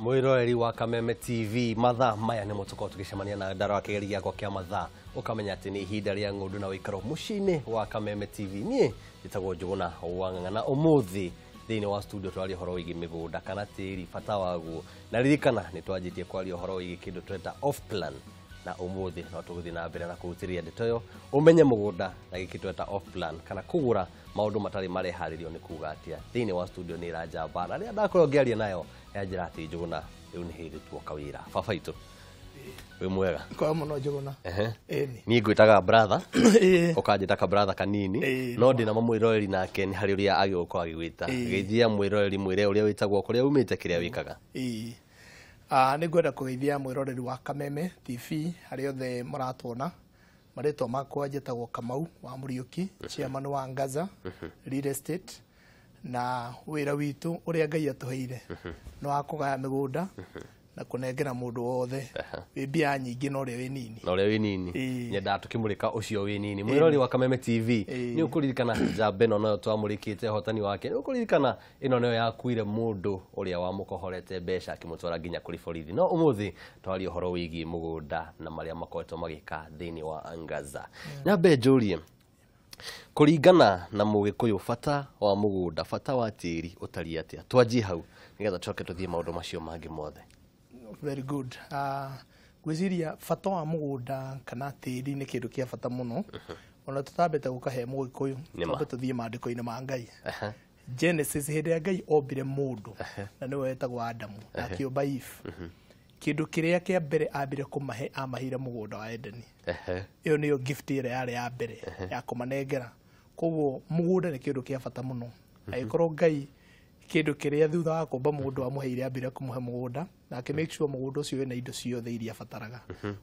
Mwiroreri wa Kameme TV, mathaa maya nĩmo tũkorwo tũgĩcemania na ndarora kĩgeri gĩakwa kĩa mathaa, ũkamenya atĩ nĩ ihinda rĩa ng'ũndũ na ũikaro mũciĩ-inĩ wa Kameme TV. Niĩ njĩtagwo Njũgũna wa Ng'ang'a, na ũmũthĩ thĩinĩ wa studio tũraria ũhoro wĩgiĩ mĩgũnda kana tĩri, bata waguo. Na ririkana nĩ twanjĩtie kwaria ũhoro wĩgiĩ kĩndũ tweta off plan, na ũmũthĩ no tũgũthiĩ na mbere na kũrutĩrĩria ndeto ĩyo, ũmenye mũgũnda na gĩkĩ tweta off plan kana kũgũra maũndũ matarĩ mareharĩrio nĩ kuga atĩa. Thĩinĩ wa studio nĩ ĩranjamba, na rĩrĩa ndakorwo ngĩaria nayo yanjĩra atĩ Njũgũna rĩu nĩ hĩndĩ tuoka wĩra. Baba itũ, wĩ mwega? Kwa mũno, Njũgũna. Ĩni. Niĩ ngwĩtaga brother, ũkanjĩta ka brother kanini, no ndĩna mwĩroreri nake nĩ harĩ ũrĩa agĩgũkorwo agĩgwĩta. Geithia mwĩroreri, mwĩre ũrĩa wĩtagwo, kũrĩa umĩte, kĩrĩa wĩkaga. Ĩĩ. Nĩ ngwenda kũgeithia mwĩroreri wa Kameme TV harĩa othe mũratuona. Marĩtwa makwa njĩtagwo Kamau wa Mũriũki, chairman wa Ngaza Real Estate, na wĩra witũ ũrĩa Ngai atũheire nĩ wa kũgaya mĩgũnda na kũnengera mũndũ wothe wĩ mbia nyingĩ na ũrĩa wĩ nini. Na ũrĩa wĩ nini. Nyendaga tũkĩmũrĩka ũcio wĩ nini. Mwĩrori wa Kameme TV, nĩ ũkũririkana njamba ĩno noyo twamũrĩkĩte ũhotani wake. Nĩ ũkũririkana ĩno nĩyo yakuire mũndũ ũrĩa wamũkohorete mbeca akĩmũtwara nginya kũrĩ borithi. No ũmũthĩ twaria ũhoro wĩgiĩ mũgũnda na marĩa makoretwo magĩka thĩinĩ wa Angaza. Nyambe njũrie, kũringana na mũgĩkũyũ, bata wa mũgũnda, bata wa tĩri ũtariĩ atĩa? Twanjie hau nĩgetha tũcoke tũthiĩ maũndũ macio mangĩ mothe. Very good. Ngwĩciria bata wa mũgũnda kana tĩri nĩ kĩndũ kĩa bata mũno, ona tũtambĩte gũkahe mũgĩkũyũ, Nĩma. twambe tũthiĩ maandĩko-inĩ ma Ngai. Genesis, hĩndĩ ya Ngai ombire mũndũ na nĩwe wetagwo Adamu na akĩũmba Eve, kĩndũ kĩrĩa kĩa mbere ambire kũmahe, amaheire mũgũnda wa Edeni. Ĩyo nĩyo gift ĩrĩa yarĩ ya mbere ya kũmanengera. Koguo mũgũnda nĩ kĩndũ kĩa bata mũno. Angĩkorwo Ngai kĩndũ kĩrĩa thutha wa kũmba mũndũ amũheire, ambire kũmũhe mũgũnda na akĩ make sure mũgũnda ũcio wĩna indo ciothe iria abataraga.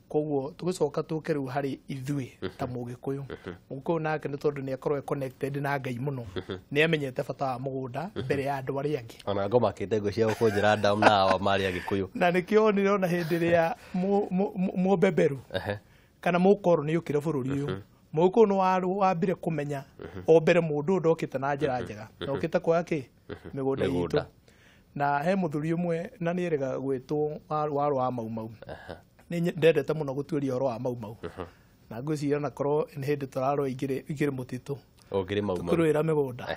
Koguo tũgĩcoka tũke rĩu harĩ ithuĩ ta mũgĩkũyũ, mũgĩkũyũ nake nĩ tondũ nĩ akorwo e connected na Ngai mũno, nĩ amenyete bata wa mũgũnda mbere ya andũ arĩa angĩ. Ona ngomakĩte ngũ cia gũkũnjĩra Adamu na Hawa marĩ agĩkũyũ. Na nĩkĩo onire ona hĩndĩ ĩrĩa mũbeberu kana mũkoroni ũkire bũrũri ũyũ, mũgĩkũyũ nĩ wambire kũmenya o mbere mũndũ ũyũ ndokĩte na njĩra njega na okĩte kuoya kĩ mĩgũnda itũ. Mĩgũnda. Na he mũthuri ũmwe na nĩ erĩga gwĩtwo warũ wa Mau Mau. Nĩ ndendete mũno gũtuĩria ũhoro wa Mau Mau, na ngwĩciria onakorwo nĩ hĩndĩ tũrarũa ingĩrĩ mũtitũ ũngĩrĩ Mau Mau kũrũĩra mĩgũnda.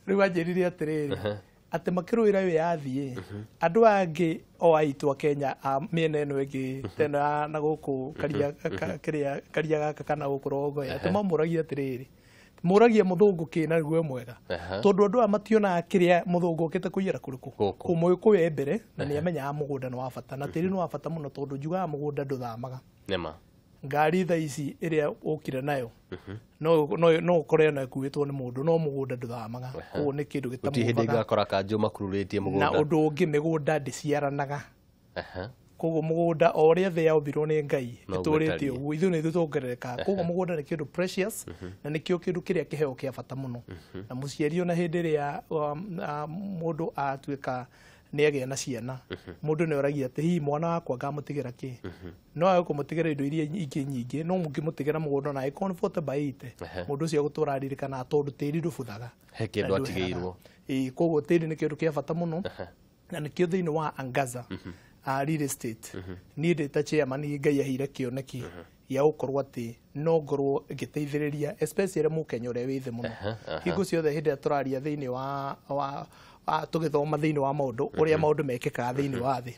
Rĩu anjĩrire atĩrĩrĩ, atĩ makĩrũĩra wĩyathi andũ aya angĩ o aitũ a Kenya a mĩena ĩno ĩngĩ tena ya na gũkũ karia kĩrĩa karia gaka kana gũkũ rũgongo, atĩ mamũragia atĩrĩrĩ, mũragia mũthũngũ kĩ na nĩguo mwega, tondũ andũ aya mationaga kĩrĩa mũthũngũ okĩte kũiyĩra kũrĩkũ. Gũkũ. Mũgĩkũyũ e mbere na nĩ amenyaga mũgũnda nĩ wa bata na tĩri nĩ wa bata mũno, tondũ njugaga mũgũnda ndũthamaga. Nĩma. Ngari thaa ici ĩrĩa ũkire nayo no ũkore ona ĩkuĩtwo nĩ mũndũ, no mũgũnda ndũthamaga. Koguo nĩ kĩndũ gũtirĩ hĩndĩ gĩtamũvaga. Ngakora kanjũ makururĩtie Na mũgũnda. ũndũ ũngĩ, mĩgũnda ndĩciaranaga. Koguo mũgũnda o ũrĩa thĩ yaũmbirwo nĩ Ngai Noguo ĩtũrĩte ĩtariĩ. ũguo, ithuĩ nĩ ithuĩ tuongererekaga. Koguo mũgũnda nĩ kĩndũ precious na nĩkĩo kĩndũ kĩrĩa kĩheo kĩa bata mũno. Na mũciari ona hĩndĩ ĩrĩa mũndũ atuĩka nĩ agĩa na ciana, mũndũ nĩ oragia atĩ hihi mwana wakwa ngamũtigĩra kĩ? No age kũmũtigĩra indo iria ingĩ nyingĩ, no mũngĩmũtigĩra mũgũnda ona angĩkorwo nĩ 40 by 80, mũndũ ũcio egũtũra aririkanaga, tondũ tĩri ndũbuthaga. He kĩndũ Na ndweheragga. atigĩirwo. Ĩĩ, koguo tĩri nĩ kĩndũ kĩa bata mũno, na nĩkĩo thĩinĩ wa Angaza real estate niĩ ndĩ ta chairman Ngai aheire kĩoneki gĩa gũkorwo atĩ no ngorwo ngĩteithĩrĩria especially mũkenya ũrĩa wĩ thĩ mũno. Hingo ciothe hĩndĩ ĩrĩa tũraria thĩinĩ wa tũgĩthoma thĩinĩ wa maũndũ ũrĩa maũndũ mekĩkaga thĩinĩ wa thĩ,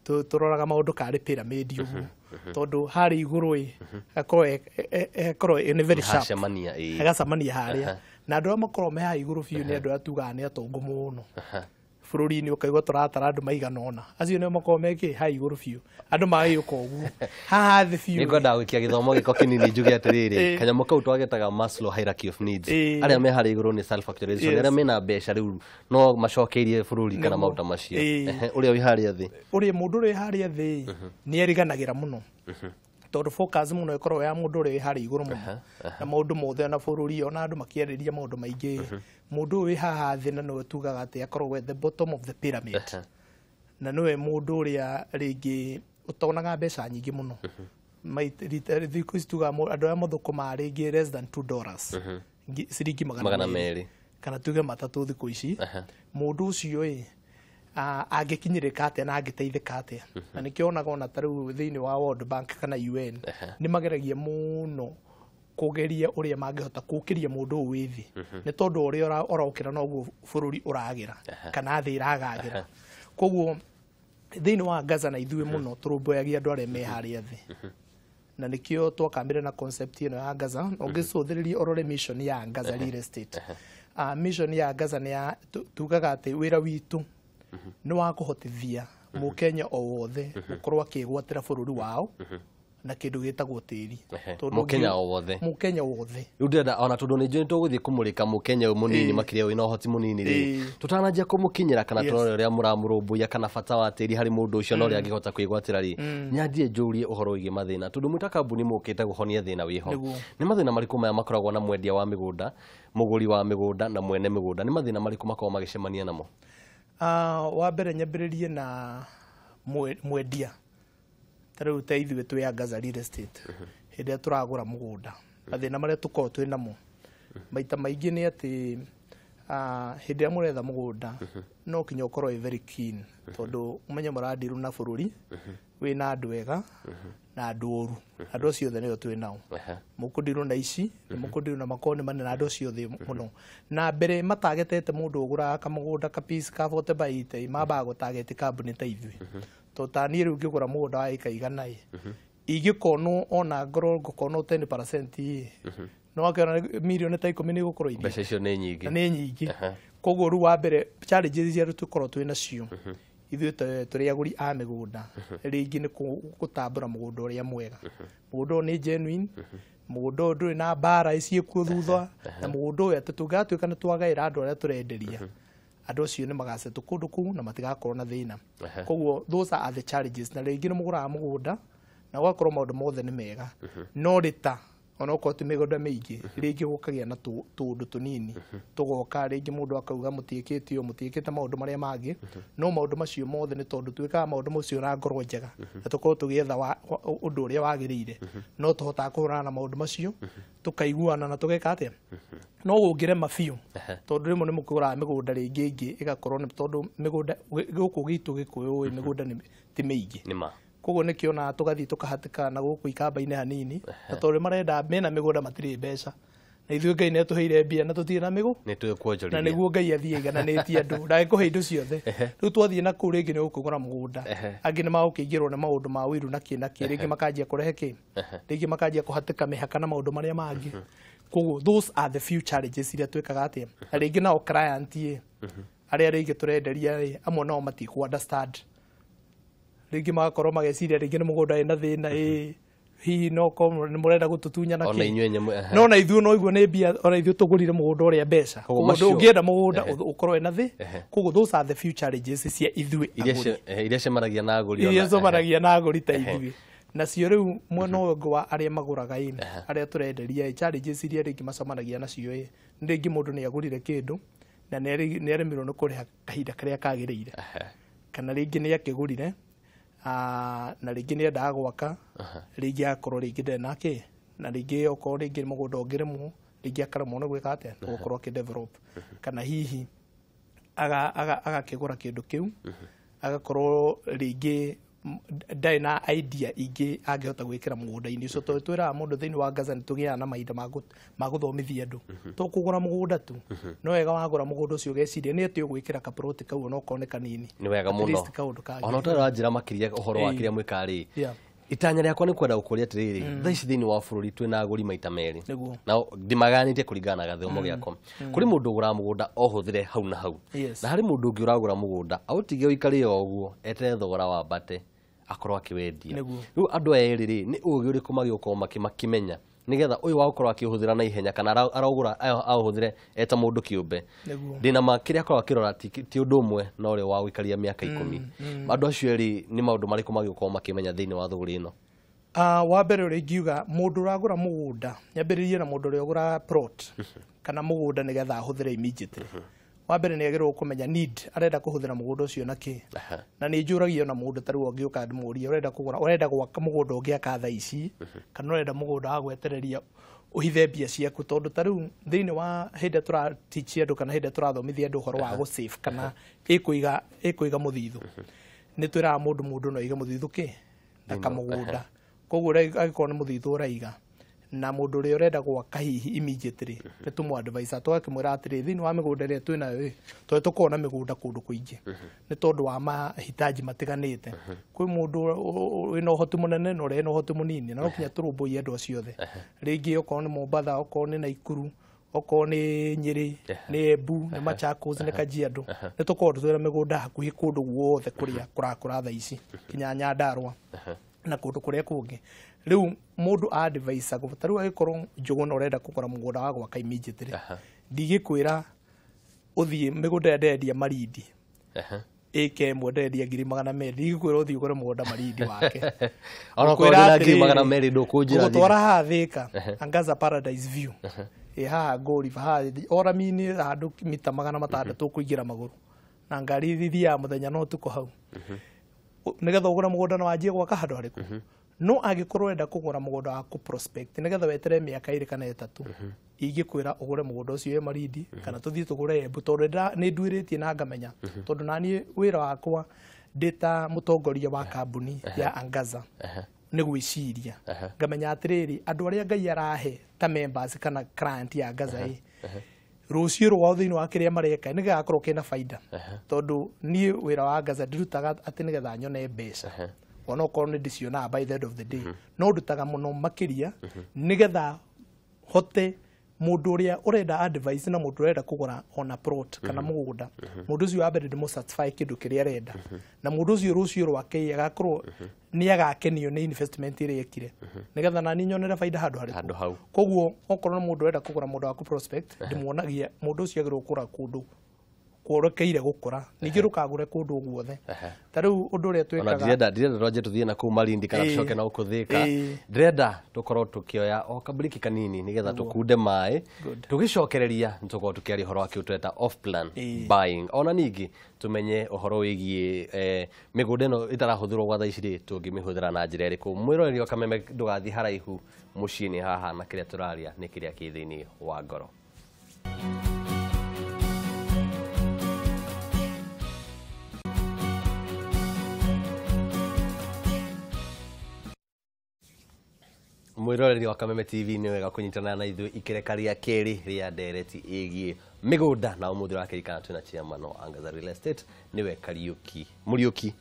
tũroraga maũndũ karĩ pyramid ũguo, tondũ harĩa igũrũ ĩ hakorwo nĩ very sharp. Hacemania, ĩĩ. Hagacemania harĩa, na andũ arĩa makoragwo me haha igũrũ biũ nĩ andũ arĩa tugaga nĩ atongu mũno bũrũri-inĩ, ũkaigua tũratara andũ maigana ũna, acio nĩo makoragwo mekĩ haha igũrũ biũ, andũ magagĩũka ũguo haha thĩ biũ. Nĩ ngwendaga gwĩkia gĩthomo gĩko kĩnini njuge atĩrĩrĩ, kanyamũ kau twagetaga Maslow hierarchy of needs, arĩa me harĩa igũrũ nĩ self actualization, arĩa mena mbeca rĩu no macokeirie bũrũri kana maũndũ ta macio. Ũrĩa wĩ harĩa thĩ? Ũrĩa mũndũ ũrĩa harĩa thĩ nĩ eriganagĩra mũno, tondũ focus mũno ĩkoragwo ya mũndũ ũrĩa wĩ harĩa igũrũ mũno na maũndũ mothe na bũrũri, ona andũ makĩarĩria maũndũ maingĩ, mũndũ ũyũ wĩ haha thĩ na nĩwe tugaga atĩ akoragwo at the bottom of the pyramid, na nĩwe mũndũ ũrĩa rĩngĩ ũtonaga mbeca nyingĩ mũno. Thikũ ici tugaga andũ arĩa mathũkũmaga rĩngĩ less than $2, ciringi magana 200 200 kana tuge 3 thikũ ici, mũndũ ũcio ĩ Angĩkinyĩrĩka atĩa na angĩteithĩka atĩa. Na nĩkĩo onaga ona ta rĩu thĩinĩ wa World Bank kana UN nĩ mageragia mũno kũgeria ũrĩa mangĩhota kũkĩria mũndũ ũyũ wĩ thĩ, nĩ tondũ ũrĩa ũrokĩra noguo bũrũri ũragĩra kana thĩ ĩragagĩra. Koguo thĩinĩ wa Angaza na ithuĩ mũno tũrũmbũyagia andũ arĩa me harĩa thĩ, na nĩkĩo twakamire na concept ĩno ya Angaza. Ũngĩcũthĩrĩria ũrore mission ya Angaza Real Estate, mission ya Angaza nĩ tugaga atĩ wĩra witũ nĩ wa kũhotithia mũkenya o wothe gũkorwo akĩgwatĩra bũrũri wao na kĩndũ gĩtagwo tĩri. Mũkenya o wothe, mũkenya wothe. Rĩu ndĩrenda ona tondũ nĩ njũĩ tũgũthiĩ kũmũrĩka mũkenya ũyũ mũnini makĩria wĩna ũhoti mũnini rĩ, tũtananjia kũmũkinyĩra kana tũrore ũrĩa mũramũrũmbũiya kana bata wa tĩri harĩ mũndũ ũcio na ũrĩa angĩhota kwĩgwatĩra rĩ, nyambie njũrie ũhoro wĩgiĩ mathĩna, tondũ mwĩ ta kambuni mũkĩte kũhonia thĩna wĩho. Nĩ mathĩna marĩkũ maya makoragwo na mwendia wa mĩgũnda, mũgũri wa mĩgũnda na mwene mĩgũnda? Nĩ mathĩna marĩkũ makoragwo magĩcemania namo? Wa mbere nyambĩrĩrie na mwendia. Ta rĩu ta ithuĩ twĩ Angaza Real Estate, hĩndĩ ĩrĩa tũragũra mũgũnda, mathĩna marĩa tũkoragwo twĩ namo maita maingĩ nĩ atĩ hĩndĩ ĩrĩa mũretha mũgũnda no kinya ũkorwo wĩ very keen, tondũ ũmenye mũrandirwo na bũrũri wĩna andũ ega na andũ oru. Andũ acio othe nĩo twĩ nao. Mũkũndirwo na ici, mũkũndirwo na makoni manene, andũ acio othe mũno. Na mbere matagetete mũndũ ũgũraga kamũgũnda ka piece ka 40 by 80, mambaga gũtageti kambuni ta ithuĩ. Tondũ ta niĩ rĩu ngĩgũra mũgũnda wa ĩka 100 ĩ, ingĩkonwo ona ngorwo ngũkonwo 10% ĩ, no wakĩona mirioni ta 10 nĩ igũkorwo iria. Mbeca icio nĩ nyingĩ. Na nĩ nyingĩ. Koguo rĩu wa mbere challenges iria tũkoragwo twĩ nacio ithuĩ tũrĩ agũri a mĩgũnda, rĩngĩ nĩ gũtambũra mũgũnda ũrĩa mwega. Mũgũnda ũyũ nĩ genuine, mũgũnda ũyũ ndũrĩ na mbara ciĩkuo thutha, na mũgũnda ũyũ atĩ tũngĩgatuĩka nĩ twagaĩra andũ arĩa tũrenderia, andũ acio nĩ magacetwo kũndũ kũu na matigakorwo na thĩna. Koguo those are the challenges. Na rĩngĩ nĩ mũgũraga mũgũnda na ũgakorwo maũndũ mothe nĩ mega, no rĩta onokorwo ti mĩgũnda mĩingĩ, rĩngĩ gũkagĩa na tũũndũ tũnini tũgoka, rĩngĩ mũndũ akauga mũtiĩkĩte ũũ, mũtiĩkĩte maũndũ marĩa mangĩ, no maũndũ macio mothe nĩ tondũ twĩkaga maũndũ macio na ngoro njega na tũkorwo tũgĩetha ũndũ ũrĩa wagĩrĩire, no tũhotaga kũhũrana na maũndũ macio tũkaiguana na tũgeka atĩa. No ũngĩrema biũ, tondũ rĩmwe nĩ mũkũgũraga mĩgũnda rĩngĩ ĩngĩ ĩgakorwo nĩ tondũ mĩgũnda gũkũ gwitũ Gĩkũyũ mĩgũnda ti mĩingĩ. Koguo nĩkĩo tũgathiĩ tũkahatĩkana na gũkũ ikamba-inĩ hanini, na tondũ marenda mena mĩgũnda matirĩ mbeca, na ithuĩ Ngai nĩatũheire mbia na tũtirĩ na mĩgũ, na nĩguo Ngai athiĩ aigananĩtie andũ ndagĩkũhe indo ciothe. Rĩu twathiĩ na kũu rĩngĩ nĩ ũkũgũra mũgũnda, angĩ nĩ magũkĩingĩrwo nĩ maũndũ ma ũiru na kĩ na kĩ, rĩngĩ makanjia kũrehe kĩ, rĩngĩ makanjia kũhatĩka mĩhaka na maũndũ marĩa mangĩ. Koguo those are the few challenges iria twĩkaga atĩa. Na rĩngĩ nao client ĩ, arĩa rĩngĩ tũrenderia ĩ, amwe nao matikũ understand, rĩngĩ magakorwo mageciria rĩngĩ nĩ mũgũnda wĩna thĩna ĩ, hihi no korwo nĩ mũrenda gũtũtunyana kĩ, no na ithuĩ no iguo nĩ mbia, ona ithuĩ tũgũrire mũgũnda ũrĩa mbeca. Koguo ũngĩenda mũgũnda ũkorwo wĩna thĩ. Koguo those are the few challenges cia ithuĩ agũri, iria cemanagia na agũri, iria cemanagia na agũri ta ithuĩ. Nacio rĩu mwena ũyũ ũngĩ wa arĩa magũraga ĩ, arĩa tũrenderia ĩ, challenges iria rĩngĩ macemanagia nacio ĩ, nĩ rĩngĩ mũndũ nĩ agũrire kĩndũ na nĩ aremirwo nĩ kũrĩha kahinda karĩa kagĩrĩire, kana rĩngĩ nĩ akĩgũrire na rĩngĩ nĩ endaga gwaka, rĩngĩ agakorwo rĩngĩ ndarĩ na kĩ, na rĩngĩ okorwo rĩngĩ mũgũnda ũngĩrĩmwo, rĩngĩ akaremwo nĩ gwĩka atĩa, gũkorwo akĩ develop, kana hihi agakĩgũra kĩndũ kĩu agakorwo rĩngĩ ndarĩ na idea ingĩ angĩhota gwĩkĩra mũgũnda-inĩ ũcio. Tondũ twĩraga mũndũ thĩinĩ wa Angaza nĩ tũgĩaga na mahinda ma gũthomithia andũ, to kũgũra mũgũnda tu, no wega wagũra mũgũnda ũcio ũgeciria nĩ atĩ ũgwĩkĩra kaploti kau onokorwo nĩ kanini, nĩ wega mũno. Ona ũtarĩ wanjĩra makĩria ũhoro wa kĩrĩa mwĩkaga rĩ, itanya rĩakwa nĩ kwenda gũkũria atĩrĩrĩ, thaa ici thĩinĩ wa bũrũri twĩna agũri maita merĩ, na ndimaganĩtie kũringana na gathomo gĩakwa. Kũrĩ mũndũ ũgũraga mũgũnda ohũthĩre hau na hau, na harĩ mũndũ ũngĩ ũragũra mũgũnda aũtige ũikare o ũguo eterere thogora wambate akorwo akĩwendia. Rĩu andũ aya erĩ rĩ, nĩ ũgĩ ũrĩkũ magĩgũkorwo makĩmenya nĩgetha ũyũ wa gũkorwo akĩũhũthĩra na ihenya kana araũgũra aũhũthĩre eta mũndũ kĩũmbe, ndĩna ma kĩrĩa akorwo akĩrora ti ũndũ ũmwe na ũrĩa wa gũikaria mĩaka 10. Andũ acio erĩ nĩ maũndũ marĩkũ magĩgũkorwo makĩmenya thĩinĩ wa thũgũrĩ ĩno? Wa mbere ũrĩa ingiuga, mũndũ ũragũra mũgũnda, nyambĩrĩrie na mũndũ ũrĩa ũgũraga plot kana mũgũnda nĩgetha ahũthĩre immediately. Wa mbere nĩ agĩrĩirwo kũmenya need, arenda kũhũthĩra mũgũnda ũcio na kĩ. Na nĩ njũragia ona mũndũ ta rĩu angĩũka ndĩmũrie, ũrenda kũgũra, ũrenda gwaka mũgũnda ũngĩaka thaa ici, kana ũrenda mũgũnda wa gwetereria Ũhithe mbia ciaku, tondũ ta rĩu thĩinĩ wa hĩndĩ ĩrĩa tũratichia andũ kana hĩndĩ ĩrĩa tũrathomithia andũ ũhoro wa gũsave kana ĩkũiga mũthithũ, nĩ twĩraga mũndũ no aige mũthithũ kĩ na kamũgũnda. Koguo angĩkorwo nĩ mũthithũ ũraiga na mũndũ ũrĩa ũrenda gwaka hihi immediately, nĩ tũmũ advise tũgakĩmwĩra atĩrĩ, thĩinĩ wa mĩgũnda ĩrĩa twĩnayo ĩ, tondũ tũkoragwo na mĩgũnda kũndũ kũingĩ nĩ tondũ wa mahitaji matiganĩte. Kwĩ mũndũ wĩna ũhoti mũnene na ũrĩa wĩna ũhoti mũnini, na no nginya tũrũmbũiye andũ acio othe. Rĩngĩ okorwo nĩ Mombatha, okorwo nĩ Naikuru, okorwo nĩ Nyĩrĩ, nĩ Embu, nĩ Machakos, nĩ Kajiado, nĩ tũkoragwo twĩna mĩgũnda hakuhĩ kũndũ guothe kũrĩa kũrakũra thaa ici, kinya Nyandarũa na kũndũ kũrĩa kũngĩ. Rĩu mũndũ advisagwo, ta rĩu angĩkorwo Njũgũna ũrenda kũgũra mũgũnda wa gwaka immediately, ndingĩkwĩra ũthiĩ mĩgũnda ĩrĩa ndĩrendia Malindi, ĩka ĩmwe ndĩrendia 200,000, ndingĩkwĩra ũthiĩ ũgũre mũgũnda Malindi wake. Onokorwo ndĩna 200,000 ndũkũnjĩra. Ngũgũtwara haha Thĩka, Angaza Paradise View ĩ haha Ngũriba, haha orami-inĩ handũ mita 600 ũkũingĩra magũrũ na ngari ithiaga mũthenya na ũtukũ hau, nĩgetha ũgũre mũgũnda na wanjie gwaka handũ harĩkũ. No angĩkorwo ũrenda kũgũra mũgũnda wa kũ prospect nĩgetha weterere mĩaka 2 kana 3, ingĩkwĩra ũgũre mũgũnda ũcio wĩ Malindi kana tũthiĩ tũgũre Embu, tondũ nĩ nduĩrĩtie na ngamenya, tondũ naniĩ wĩra wakwa ndĩ ta mũtongoria wa kambuni ya Angaza nĩ gwĩciria ngamenya atĩrĩrĩ, andũ arĩa Ngai arahe ta members kana client ya Angaza ĩ, rũciũ rwao thĩinĩ wa kĩrĩa mareka nĩ gĩgakorwo kĩna baida. Tondũ niĩ wĩra wa Angaza ndirutaga atĩ nĩgetha nyone mbeca, onokorwo nĩ ndĩcionaga by the end of the day, no ndutaga mũno makĩria nĩgetha hote mũndũ ũrĩa ũrenda advice na mũndũ ũrenda kũgũra ona plot kana mũgũnda, mũndũ ũcio wa mbere ndĩmũ satisfy kĩndũ kĩrĩa arenda, na mũndũ ũcio rũciũ rwake agakorwo nĩ agakenio nĩ investment ĩrĩa ekire, nĩgetha nani nyonere baida handũ harĩkũ. Handũ hau. Koguo okorwo nĩ mũndũ ũrenda kũgũra mũndũ wa kũ prospect, ndĩmuonagia mũndũ ũcio agĩrĩirwo kũgũra kũndũ kworekeire gũkũra, ningĩ ndũkagũre kũndũ guothe. Ta rĩu ũndũ ũrĩa Ona twĩkaga, ndirenda twanjie tũthiĩ na kũu Malindi kana tũcoke na gũkũ Thĩka. Ndĩrenda tũkorwo tũkĩoya o kabriki kanini nĩgetha tũkunde maĩ. Tũgĩcokereria nĩ tũkorwo tũkĩaria ũhoro wa kĩu tweta off plan buying, ona ningĩ tũmenye ũhoro wĩgiĩ mĩgũnda ĩno ĩtarahũthĩrwo gwa thaa ici rĩ, tũngĩmĩhũthĩra na njĩra ĩrĩkũ. Mwĩroreri wa Kameme, ndũgathiĩ haraihu, mũciĩ-inĩ haha, na kĩrĩa tũraria nĩ kĩrĩa kĩ thĩinĩ wa ngoro. Mwĩroreri wa Kameme TV, nĩ wega kũnyitanĩra na ithuĩ ikereka rĩa kerĩ rĩa ndereti ĩgiĩ mĩgũnda, na ũmũthĩ ũrakĩririkana twĩna chairman wa Angaza Real Estate, nĩwe Kariuki Mũriũki,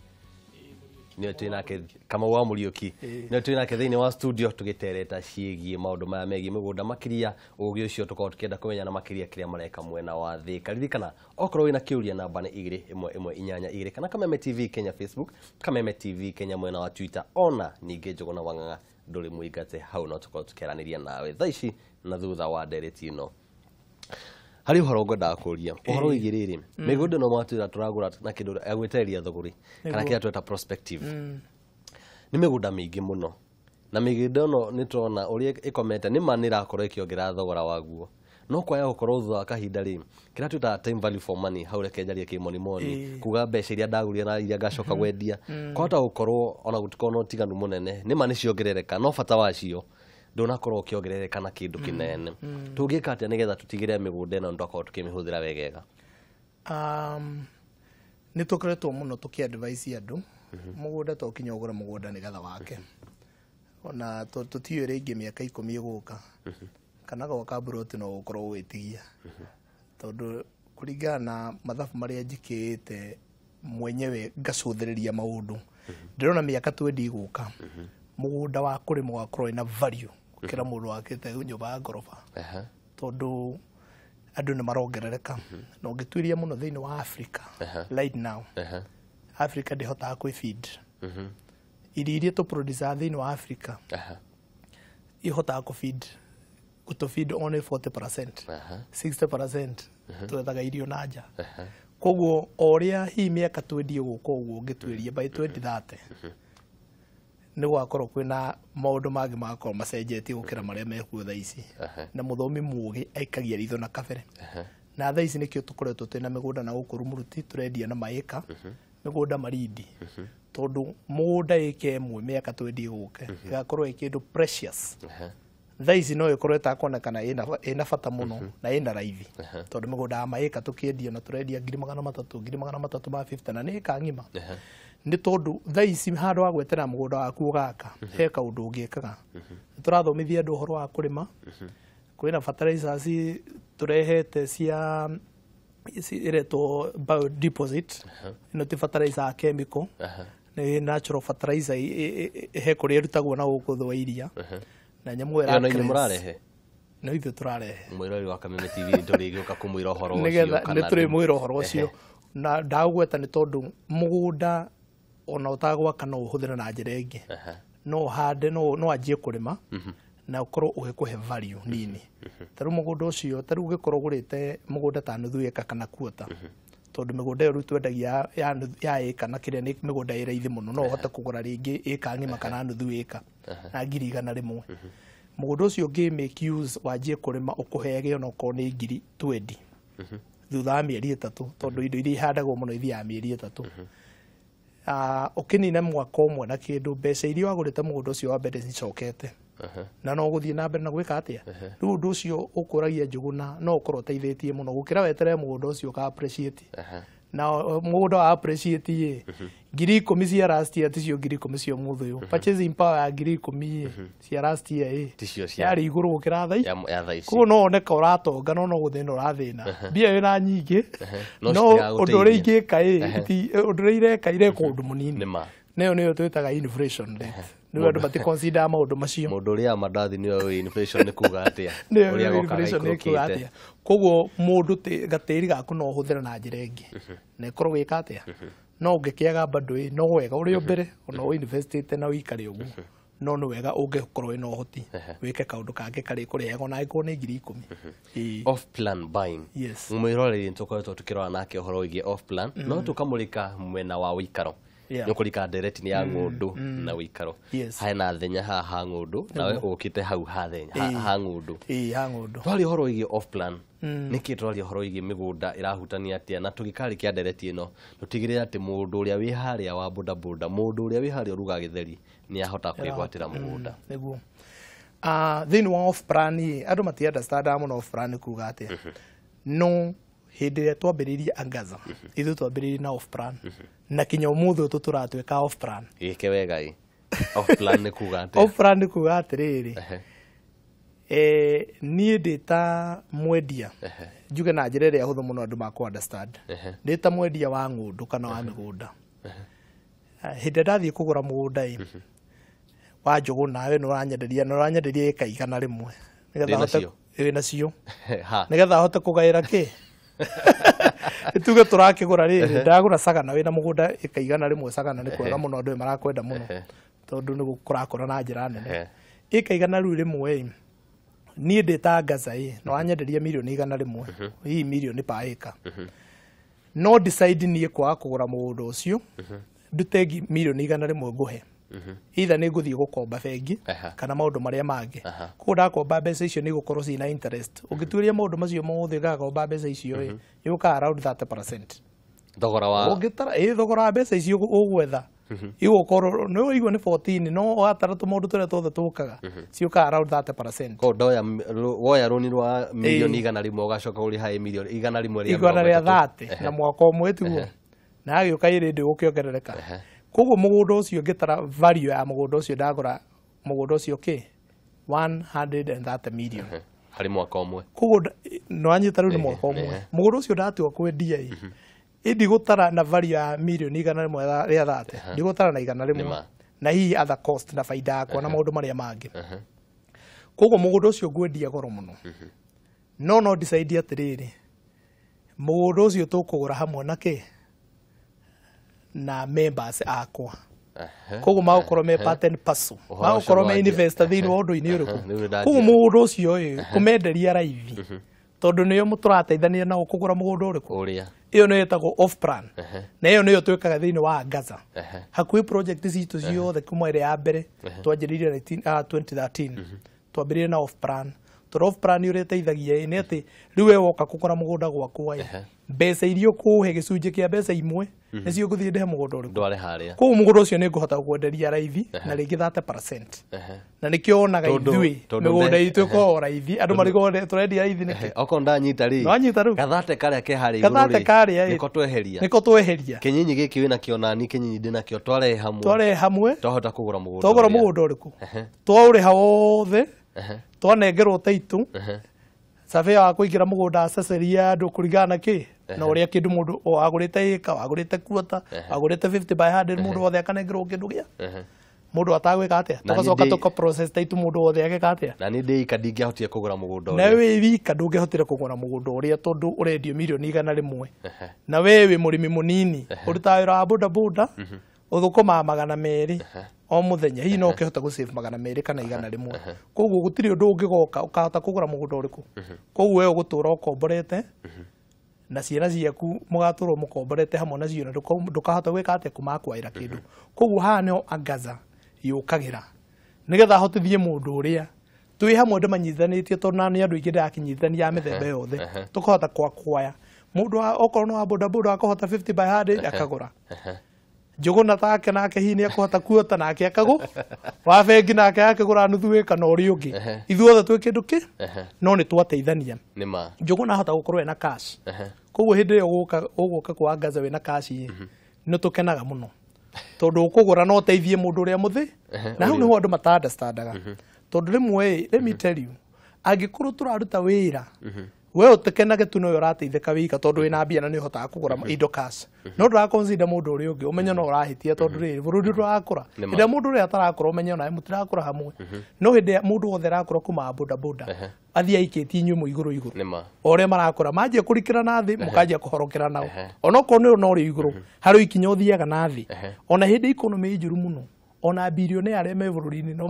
nĩwe twĩ nake, Kamau wa Mũriũki, nĩwe twĩ nake thĩinĩ wa studio tũgĩtereta ciĩgiĩ maũndũ maya megiĩ mĩgũnda, makĩria ũgĩ ũcio tũkorwo tũkĩenda kũmenya na makĩria kĩrĩa mareka mwena wa Thĩka. Ririkana okorwo wĩna kĩũria, namba nĩ 21182 kana Kameme TV Kenya Facebook, Kameme TV Kenya mwena wa Twitter, ona ningĩ Njũgũna Wang'ang'a ndũrĩ mũingate hau, no tũkorwo tũkĩaranĩria nawe thaa ici na thutha wa ndereti ĩno. Harĩ ũhoro ngwendaga kũria ũhoro wĩgiĩ rĩrĩ, mĩgũnda ĩno mwatwĩra tũragũra na kĩndũ ya gwĩtereria thũgũrĩ kana kĩrĩa tweta prospective, nĩ mĩgũnda mĩingĩ mũno, na mĩgũnda ĩno nĩ tũrona ũrĩa ĩkomete, nĩ ma nĩ ĩrakorwo ĩkĩongerera thogora waguo, no kwaya gũkorwo thutha wa kahinda rĩ, kĩrĩa twĩtaga time value for money, hau reke njarie kĩmonimoni, kuga mbeca iria ndagũrire na iria ngacoka gwendia, kwahota gũkorwo ona gũtikorwo na ũtiganu mũnene. Nĩ ma nĩ ciongerereka, no bata wacio ndũnakorwo ũkĩongerereka na kĩndũ kĩnene. Tũngĩka atĩa nĩgetha tũtigĩrĩre mĩgũnda ĩno nĩtwakorwo tũkĩmĩhũthĩra wegega? Nĩ tũkoretwo mũno tũkĩ advise andũ, mũgũnda to kinya ũgũre mũgũnda nĩgetha wake, ona tũtiũĩ rĩngĩ mĩaka 10 ĩgũka kana gwaka mburoti no ũkorwo ũgĩtigia, tondũ kũringana na mathabu marĩa njikĩte mwenyewe ngacũthĩrĩria maũndũ, ndĩrona mĩaka 20 ĩgũka mũgũnda wa kũrĩma ũgakorwo wĩna value gũkĩra mũndũ wakĩte nyũmba ya ngoroba, tondũ andũ nĩ marongerereka, na ũngĩtuĩria mũno thĩinĩ wa Africa right now, Africa ndĩhotaga kwĩ feed. Irio iria tũproducaga thĩinĩ wa Africa ihotaga kũ feed, gũtũ feed only 40%. 60% twethaga irio na nja. Koguo o ũrĩa hihi mĩaka 20 ĩgũka ũguo, ũngĩtuĩria by 2030 nĩ gũgakorwo kwĩna maũndũ mangĩ magakorwo macenjetie gũkĩra marĩa mekuo thaa ici. Na mũthomi mũgĩ aikagia ritho na kabere, na thaa ici nĩkĩo tũkoretwo twĩna mĩgũnda na gũkũ Rumuruti tũrendia na maĩka mĩgũnda Malindi, tondũ mũgũnda ĩka ĩmwe mĩaka 20 ĩgũka ĩgakorwo ĩ kĩndũ precious. Thaa ici no ĩkorwo ĩtakuonekana ĩna bata mũno na ĩna raithi, tondũ mĩgũnda ya maĩka tũkĩendia na tũrendia 300,000, 350,000 na nĩ ĩka ng'ima. Nĩ tondũ thaa ici handũ ha gwetera mũgũnda waku ũgaka, he kaũndũ ũngĩkaga. Nĩ tũrathomithia andũ ũhoro wa kũrĩma. Kwĩna fertilizers tũrehete cia iretwo biodeposit. Ĩno ti fertilizer ya chemical, nĩ natural fertilizer, he kũrĩa ĩrutagwo na gũkũ thĩ wa iria na nyamũ ĩyo no inyuĩ mũrarehe? No ithuĩ tũrarehe. Mwĩroreri wa Kameme TV, nĩ tũrĩgĩũka kũmwĩra ũhoro ũcio. Nĩgetha kana nĩ tũrĩmwĩra ũhoro ũcio na ndagũgweta nĩ tondũ mũgũnda ona ũtagwaka no ũhũthĩre na njĩra ĩngĩ. No ũhande, no anjie kũrĩma na ũkorwo ũgĩkũhe value nini. Ta rĩu mũgũnda ũcio, ta rĩu ũngĩkorwo ũgũrĩte mũgũnda ta nuthu ĩka kana quarter, tondũ mĩgũnda ĩyo rĩu twendagia ya ĩka na kĩrĩa nĩ mĩgũnda ĩ raithi mũno, no ũhote kũgũra rĩngĩ ĩka ng'ima kana nuthu ĩka na 100,000. Mũgũnda ũcio ũngĩ make use, wanjie kũrĩma, ũkũheage ona okorwo nĩ 20,000 thutha wa mĩeri 3, tondũ indo iria ihandagwo mũno ithiaga mĩeri 3. Ũkĩnina mwaka ũmwe na kĩndũ, mbeca iria wagũrĩte mũgũnda ũcio wa mbere cicokete na no gũthiĩ na mbere na gwĩka atĩa. Rĩu ũndũ ũcio ũkũragia Njũgũna no ũkorwo ũteithĩtie mũno gũkĩra weterere mũgũnda ũcio ũka appreciate. Na mũgũnda wa appreciate ĩ, 10,000 cia last year ticio 10,000 cia ũmũthĩ ũyũ. Purchasing power ya 10,000 ĩ cia last year ĩ Ticio cia yarĩ igũrũ gũkĩra thaa ya thaa ici. Koguo no wone ka ũratonga no no gũthĩna ũrathĩna mbia wĩna nyingĩ, No no citiragũteithia. ũndũ ũrĩa ingĩka ĩ ũndũ ũrĩa ireka ireka ũndũ mũnini. Nĩ ma. Nĩyo nĩyo twĩtaga inflation rate. Rĩu andũ maticonsider maũndũ macio. Mũndũ ũrĩa mandathi nĩwe ũĩ inflation nĩ kuga atĩa, nĩyo ũrĩa gokaga inflation nĩ kuga ikũrũkĩte. Atĩa. Koguo mũndũ gatĩri gaku no ũhũthĩre na njĩra ĩngĩ na ĩkorwo gwĩka atĩa. No ũngĩkĩaga bado ĩ no wega ũrĩ o mbere ona ũinvestĩte na ũikare ũguo, no nĩ wega ũngĩkorwo wĩna ũhoti wĩke kaũndũ kangĩ karĩ kũrĩaga ona angĩkorwo nĩ 10,000. Ĩĩ. Off plan buying. Yes. Mwĩroreri, nĩ tũkoretwo tũkĩrora nake ũhoro wĩgiĩ off plan, no tũkamũrĩka mwena wa ũikaro. Nĩ ũkũrika ndereti-inĩ ya ng'ũndũ na ũikaro. Hena thenya haha ha ng'ũndũ, nawe ũkĩte hau ha thenya ha ng'ũndũ. Ĩĩ, ha ng'ũndũ. Twaria ũhoro wĩgiĩ off plan nĩkĩ? Twaria ũhoro wĩgiĩ mĩgũnda ĩrahutania atĩa? Na tũgĩkarĩkia ndereti ĩno, tũtigĩrĩre atĩ mũndũ ũrĩa wĩ harĩa wa bodaboda, mũndũ ũrĩa wĩ harĩa ũrugaga gĩtheri nĩ ahota kwĩgwatĩra mũgũnda. Nĩguo. Thĩinĩ wa off plan ĩ, andũ mati understandaga mũno off plan kuga atĩa. No hĩndĩ ĩrĩa twambĩrĩirie Angaza, ithuĩ twambĩrĩirie na off plan na kinya ũmũthĩ ũyũ tũtũratwĩka off plan. Gĩke wega ĩ, off plan nĩ kuga atĩa? Off plan nĩ kuga atĩrĩrĩ, niĩ ndĩ ta mwendia, njuge na njĩra ĩrĩa hũthũ mũno andũ makũ understand, ndĩ ta mwendia wa ng'ũndũ kana wa mĩgũnda, hĩndĩ ĩrĩa ndathiĩ kũgũra mũgũnda ĩ wa Njũgũna, we nĩ ũranyenderia ĩka 100 nĩgetha Ndĩ hote nacio? Ĩ nacio. Ha. Nĩgetha hote kũgaĩra kĩ tuge tũrakĩgũra rĩrĩ, ndagũra Sagana, wĩna mũgũnda ĩka 100 Sagana nĩ kwega mũno, andũ marakwenda mũno tondũ nĩ kũrakũra na njĩra nene. Ĩka igana rĩu rĩmwe ĩ, niĩ ndĩ ta Ngaza ĩ, no wanyenderia 100,000,000, hihi mirioni pa ĩka, no decide niĩ kwaga kũgũra mũgũnda ũcio, ndute 100,000,000 ngũhe, either nĩ ngũthiĩ gũkomba bengi kana maũndũ marĩa mangĩ. Koguo ndakomba mbeca icio nĩ igũkorwo ciĩna interest. Ũngĩtuĩria maũndũ macio mothe ũgakomba mbeca icio ĩ, yũkaga around 30%. Thogora wa Ũngĩtara ĩ thogora wa mbeca icio ũgwetha igũkorwo nĩ ũigua nĩ 14, no watara tũmaũndũ tũrĩa tuothe tũkaga ciũkaga around 30%. Ko ndoya woya rũni rwa 100,000,000, ũgacoka ũrĩha mirioni igana rĩmwe rĩa igana mĩrongo rĩa ĩtatũ. 30 na mwaka ũmwe tiguo na agĩũka ĩrĩ ndĩgũkĩongerereka. Koguo mũgũnda ũcio ngĩtara value ya mũgũnda ũcio, ndagũra mũgũnda ũcio kĩ 130 million. Harĩ mwaka ũmwe. Koguo nĩwanyita rĩu nĩ mwaka ũmwe mũgũnda ũcio ndatua kwendia ĩ, ndigũtara na value ya 130,000,000, ndigũtara na 100 Nĩma. na hihi other cost na baida yakwa na maũndũ marĩa mangĩ. Koguo mũgũnda ũcio ngwendia goro mũno, no no decide atĩrĩrĩ, mũgũnda ũcio tũkũgũra hamwe na kĩ na members akwa. Koguo magũkorwo me part and parcel, Ũhoro ũcio magũkorwo me nĩwanjia. investor thĩinĩ wa ũndũ-inĩ ũrĩkũ. Rĩu nĩndanjia. Koguo mũgũnda ũcio ĩ kũmenderia raithi tondũ nĩo tũrateithania nao kũgũra mũgũnda ũrĩkũ. Ũrĩa. Ĩyo nĩyo ĩtagwo off plan na ĩyo nĩyo twĩkaga thĩinĩ wa Gaza. Hakuhĩ project citũ ciothe kuma ĩrĩa ya mbere twanjĩrĩirie 2013, twambĩrĩirie na off plan, tondũ off plan ũrĩa ĩteithagia ĩ nĩ atĩ rĩu we woka kũgũra mũgũnda gwakwa ĩ, Mbeca iria ũkũhe gĩcunjĩ kĩa mbeca imwe nĩcio ngũthiĩ ndehe mũgũnda ũrĩkũ. Ndware harĩa. Koguo mũgũnda ũcio nĩ ngũhota gũkwenderia raithi na rĩngĩ 30%. Na nĩkĩo wonaga ithuĩ mĩgũnda itũ ĩkoragwo raithi, andũ marigwo tũrendia raithi nĩkĩ. Okorwo ndanyita rĩ, Nwanyita rĩu. Gathate karĩa ke harĩa igũrũ Gathate rĩ, karĩa nĩko tweheria. Nĩko tweheria. Kĩnyinyi gĩkĩ wĩnakĩo nani kĩnyinyi ndĩnakĩo twarehe hamwe. Twarehe hamwe. Twahota kũgũra mũgũnda. Twagũra mũgũnda ũrĩkũ? Twaũrĩha wothe. Twanengerwo taitũ. Surveyor wa kũingĩra mũgũnda accessory ya andũ kũringana na kĩ na ũrĩa kĩndũ mũndũ wagũrĩte ĩka, wagũrĩte quarter, wagũrĩte 50 by 100, mũndũ wothe akanengerwo kĩndũ gĩa mũndũ atagwĩka atĩa, tũgacoka tũka process taitũ mũndũ wothe ageka atĩa. Na niĩ ndĩ ika ndingĩahotire kũgũra mũgũnda ũrĩa. Na wĩ wika ndũngĩahotire kũgũra mũgũnda ũrĩa tondũ ũrendio mirioni 100. Na we wĩ mũrĩmi mũnini ũrutaga wĩra wa boda boda ũthũkũmaga 200 o mũthenya, hihi no ũkĩhota gũ save 200 kana 100. Koguo gũtirĩ ũndũ ũngĩgoka ũkahota kũgũra mũgũnda ũrĩkũ. Koguo we ũgũtũra ũkomborete na ciana ciaku mũgatũrwo mũkomborete hamwe nacio na ndũkahota gwĩka atĩa kũmakwaĩra kĩndũ. Koguo haha nĩho Angaza yũkagĩra nĩgetha hotithie mũndũ ũrĩa twĩ hamwe ndĩmanyitithanĩtie tondũ na nĩ andũ aingĩ ndĩrakĩnyitithania a mĩthemba yothe, tũkahota kwakwaya mũndũ okorwo nĩ wa boda boda akahota 50 by 100 akagũra. Njũgũna take nake hihi nĩ ekũhota kuota nake akagũ wa bengi nake akĩgũra nuthu ĩka na ũrĩa ũngĩ, ithuothe twĩ kĩndũ kĩ no nĩ twateithania. Njũgũna ahota gũkorwo ena cash, koguo hĩndĩ ĩyo ũgũka kwa Angaza wĩna cash nĩ tũkenaga mũno tondũ ũkũgũra no ũteithie mũndũ ũrĩa mũthĩ. Na hau nĩho andũ mata understandaga tondũ rĩmwe, let me tell you, angĩkorwo tũraruta wĩra we ũtekenage tu nowe ũrateithĩka wika tondũ wĩna mbia na nĩ ũhotaga kũgũra indo cash, no ndũra consider mũndũ ũrĩa ũngĩ ũmenye no ũrahĩtia tondũ rĩrĩ bũrũri ndũrakũra. Hĩndĩ ĩrĩa mũndũ ũrĩa atarakũra ũmenye onawe mũtirakũra hamwe, no hĩndĩ ĩrĩa mũndũ wothe arakũra kuma boda boda athiĩ aikĩtie inyuĩ mwĩ igũrũ igũrũ, o ũrĩa marakũra manjia kũrikĩra na thĩ mũkanjia kũhorokera nao, onokorwo nĩ no ũrĩ igũrũ harĩ ikinya ũthiaga na thĩ. Ona hĩndĩ economy njũru mũno, ona bilionea arĩa me bũrũri-inĩ no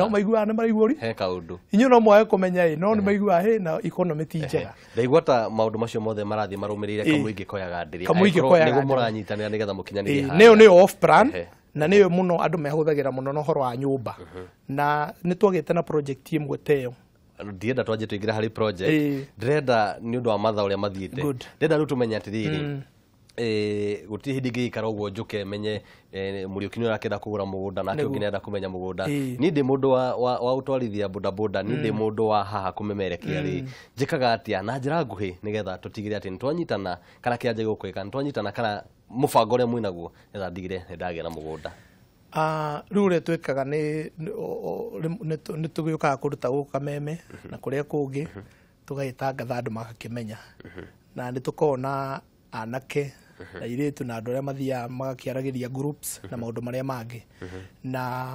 maiguaga nĩ maraigua ũri he kaũndũ inyuĩ no mwage kũmenya ĩ, no nĩ maiguaga hĩ na economy ti njega. Ndaigua ta maũndũ macio mothe marathiĩ marũmĩrĩire kamũingĩ koyaga ndĩrĩ, kamũingĩ koyaga nĩguo mũranyitanĩra nĩgetha mũkinyanĩrie harĩa. Nĩyo nĩyo off plan na nĩyo mũno andũ mehũthagĩra mũno na ũhoro wa nyũmba, na nĩ twagĩte na project ĩmwe ta ĩyo. Ndienda twanjie tũingĩre harĩ project, ndĩrenda nĩ ũndũ wa mathaa ũrĩa mathiĩte, ndĩrenda rĩu tũmenye atĩrĩrĩ, gũtirĩ hĩndĩ ingĩikara ũguo njũke menye Mũriũki nĩ ũrakĩenda kũgũra mũgũnda nake ũngĩ nĩarenda kũmenya mũgũnda. Niĩ ndĩ mũndũ wa ũtwarithia boda boda, niĩ ndĩ mũndũ wa haha kũmemerekia rĩ, njĩkaga atĩa na njĩra nguhĩ nĩgetha tũtigĩrĩre atĩ nĩtwanyitana kana kĩrĩa njagĩrĩirwo gwĩka nĩtwanyitana kana mũbango ũrĩa mwĩnaguo nĩgetha ndigĩrĩre nĩndagĩa na mũgũnda. Rĩu ũrĩa twĩkaga nĩ tũgĩũkaga kũndũ ta gũkũ Kameme na kũrĩa kũngĩ tũgagĩtangatha andũ magakĩmenya, na nĩ tũkoragwo na anake na airĩtu na andũ arĩa mathiaga magakĩaragĩria groups na maũndũ marĩa mangĩ, na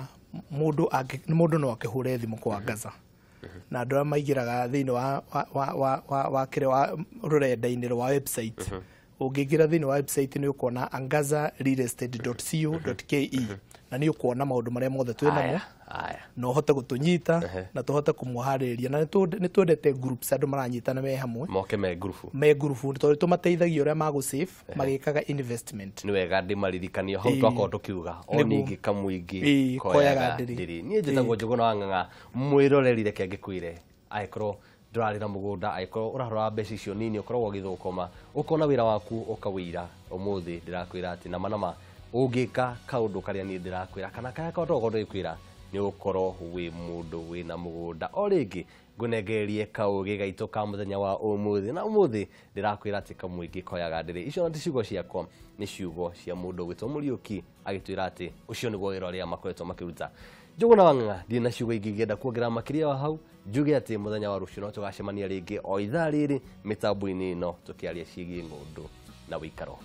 mũndũ no akĩhũre thimũ kwa Angaza na andũ arĩa maingĩraga thĩinĩ wa kĩrĩa wa rũrenda-inĩ rwa website. Ũngĩingĩra thĩinĩ wa website nĩ ũkuona angazarealestate.co.ke na nĩ ũkuona maũndũ marĩa mothe twĩ namo na ũhote gũtũnyita na tũhote kũmũharĩrĩria, na nĩ twendete groups andũ maranyitana me hamwe, moke me ngurubu, me ngurubu tondũ tũmateithagia ũrĩa magũ save magĩkaga investment. Nĩ wega ndĩmaririkanio hau twakorwo tũkiuga o ningĩ kamũingĩ koyaga ndĩrĩ. Niĩ njĩtagwo Njũgũna wa Ng'ang'a, mwĩroreri reke ngĩkwĩre angĩkorwo ndũrarĩ na mũgũnda, angĩkorwo ũrarora mbeca icio nini ũkoragwo ũgĩthũkũma ũkona wĩra waku ũkawĩira, ũmũthĩ ndĩrakwĩra atĩ nama nama ũngĩka kaũndũ karĩa niĩ ndĩrakwĩra kana karĩa tokorwo ndĩkwĩra nĩ ũkorwo wĩ mũndũ wĩna mũgũnda. O rĩngĩ ngũnengererie kaũgĩ gaitũ ka mũthenya wa ũmũthĩ, na ũmũthĩ ndĩrakwĩra atĩ kamũingĩ koyaga ndĩrĩ. Icio ti ciugo ciakwa, nĩ ciugo cia mũndũ ũgwĩtwo Mũriũki agĩtwĩra atĩ ũcio nĩguo wĩra ũrĩa makoretwo makĩruta. Njũgũna wa Ng'ang'a, ndirĩ na ciugo ingĩ ingĩenda kuongerera makĩria wa hau, njuge atĩ mũthenya wa rũciũ no tũgacemania rĩngĩ o ithaa rĩrĩ mĩtambo-inĩ ĩno tũkĩaria ciĩgiĩ ng'ũndũ na wĩikaro.